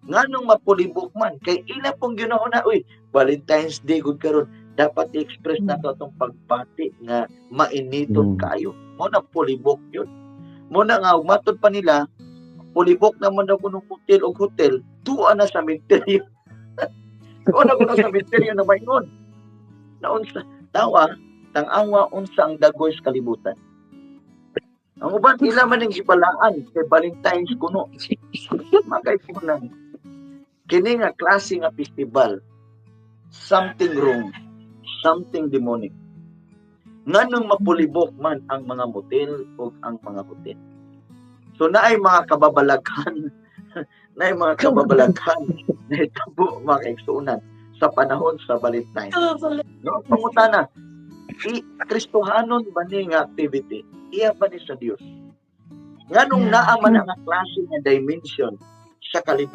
Nganong mapulibok man? Kay ila pong ginoo na, uy, Valentine's Day gud karon, dapat i-express nato atong pagbati nga mainiton kaayo. Mao na pulibok yun. Mao na nga ug matod pa nila, pulibok naman daw kunong hotel og hotel, tuwa na sa menteryo. Tuwa na kuno sa menteryo na maingon. Naunsa tawa, tang-awa unsa ang dagoy sa kalibutan. Ang uban ila man ning gibalaan kay Valentine's kuno. Makaigsuonan. Kini nga klase nga festival, something wrong, something demonic. Nganong mapulibok man ang mga motel o ang mga hotel? So naay mga kababalaghan, naay mga kababalaghan na itabo, mga kaigsuonan, sa panahon sa Valentine. No, pangutana, i Kristohanon ba ni nga activity? Iya ba ni sa Dios? Nganong naa man ang klase nga dimension sa kalibutan?